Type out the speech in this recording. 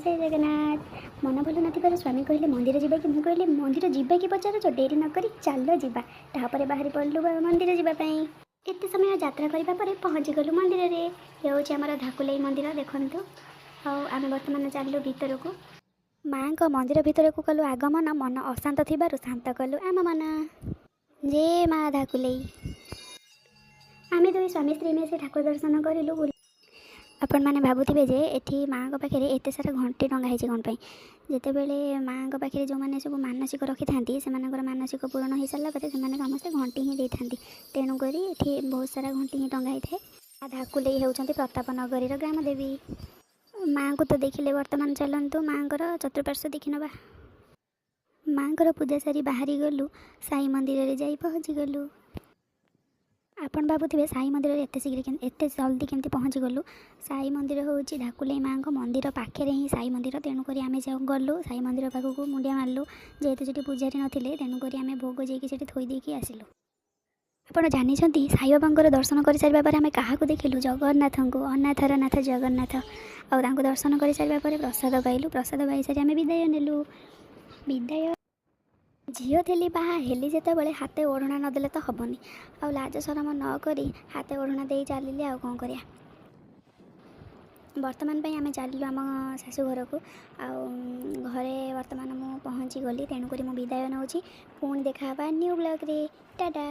ଜୟ ଜଗନ୍ନାଥ। ମନ ଭଲ ନଥିବାରୁ ସ୍ୱାମୀ କହିଲେ, ମନ୍ଦିର ଯିବା କି? ମୁଁ କହିଲି, ମନ୍ଦିର ଯିବା କି ପଚାରୁଛ, ଡେରି ନକରି ଚାଲ ଯିବା। ତାପରେ ବାହାରି ପଡ଼ିଲୁ ମନ୍ଦିର ଯିବା ପାଇଁ। ଏତେ ସମୟ ଯାତ୍ରା କରିବା ପରେ ପହଞ୍ଚିଗଲୁ ମନ୍ଦିରରେ। ଇଏ ହେଉଛି ଆମର ଧାକୁଲେଇ ମନ୍ଦିର, ଦେଖନ୍ତୁ। ଆଉ ଆମେ ବର୍ତ୍ତମାନ ଚାଲିଲୁ ଭିତରକୁ। ମାଆଙ୍କ ମନ୍ଦିର ଭିତରକୁ କଲୁ ଆଗମନ। ମନ ଅଶାନ୍ତ ଥିବାରୁ ଶାନ୍ତ କଲୁ ଆମ ମନ। ଜୟ ମା ଧାକୁଲେଇ। ଆମେ ଦୁଇ ସ୍ୱାମୀ ସ୍ତ୍ରୀ ମିଶି ଠାକୁର ଦର୍ଶନ କରିଲୁ। ଆପଣମାନେ ଭାବୁଥିବେ ଯେ ଏଠି ମାଆଙ୍କ ପାଖରେ ଏତେ ସାରା ଘଣ୍ଟି ଟଙ୍ଗା ହେଇଛି କ'ଣ ପାଇଁ? ଯେତେବେଳେ ମାଆଙ୍କ ପାଖରେ ଯେଉଁମାନେ ସବୁ ମାନସିକ ରଖିଥାନ୍ତି, ସେମାନଙ୍କର ମାନସିକ ପୂରଣ ହେଇସାରିଲା ପରେ ସେମାନେ ସମସ୍ତେ ଘଣ୍ଟି ହିଁ ଦେଇଥାନ୍ତି। ତେଣୁକରି ଏଠି ବହୁତ ସାରା ଘଣ୍ଟି ହିଁ ଟଙ୍ଗା ହେଇଥାଏ। ଧାକୁଲେଇ ହେଉଛନ୍ତି ପ୍ରତାପ ନଗରୀର ଗ୍ରାମଦେବୀ। ମାଆଙ୍କୁ ତ ଦେଖିଲେ, ବର୍ତ୍ତମାନ ଚାଲନ୍ତୁ ମାଆଙ୍କର ଚତୁଃପାର୍ଶ୍ୱ ଦେଖିନେବା। ମାଆଙ୍କର ପୂଜା ସାରି ବାହାରି ଗଲୁ, ସାଇ ମନ୍ଦିରରେ ଯାଇ ପହଞ୍ଚିଗଲୁ। ଆପଣ ଭାବୁଥିବେ, ସାଇ ମନ୍ଦିରରେ ଏତେ ଶୀଘ୍ର ଏତେ ଜଲ୍ଦି କେମିତି ପହଞ୍ଚିଗଲୁ? ସାଇ ମନ୍ଦିର ହେଉଛି ଧାକୁଲେଇ ମାଆଙ୍କ ମନ୍ଦିର ପାଖରେ ହିଁ ସାଇ ମନ୍ଦିର। ତେଣୁକରି ଆମେ ଯାଉ ଗଲୁ ସାଇ ମନ୍ଦିର ପାଖକୁ, ମୁଣ୍ଡିଆ ମାରିଲୁ। ଯେହେତୁ ସେଠି ପୂଜାରୀ ନଥିଲେ, ତେଣୁକରି ଆମେ ଭୋଗ ଯାଇକି ସେଠି ଥୋଇ ଦେଇକି ଆସିଲୁ। ଆପଣ ଜାଣିଛନ୍ତି, ସାଇବାବାଙ୍କର ଦର୍ଶନ କରିସାରିବା ପରେ ଆମେ କାହାକୁ ଦେଖିଲୁ? ଜଗନ୍ନାଥଙ୍କୁ, ଅନାଥର ନାଥ ଜଗନ୍ନାଥ। ଆଉ ତାଙ୍କୁ ଦର୍ଶନ କରିସାରିବା ପରେ ପ୍ରସାଦ ପାଇଲୁ। ପ୍ରସାଦ ପାଇସାରି ଆମେ ବିଦାୟ ନେଲୁ। ବିଦାୟ। ଝିଅ ଥିଲି, ବାହା ହେଲି ଯେତେବେଳେ, ହାତେ ଓଢ଼ଣା ନଦେଲେ ତ ହେବନି। ଆଉ ଲାଜ ସରମ ନ କରି ହାତେ ଓଢ଼ଣା ଦେଇ ଚାଲିଲି, ଆଉ କ'ଣ କରିବା? ବର୍ତ୍ତମାନ ପାଇଁ ଆମେ ଚାଲିଲୁ ଆମ ଶାଶୁ ଘରକୁ। ଆଉ ଘରେ ବର୍ତ୍ତମାନ ମୁଁ ପହଞ୍ଚି ଗଲି, ତେଣୁକରି ମୁଁ ବିଦାୟ ନେଉଛି। ପୁଣି ଦେଖା ହେବା ନ୍ୟୁ ବ୍ଲଗ୍ରେ। ଟାଟା।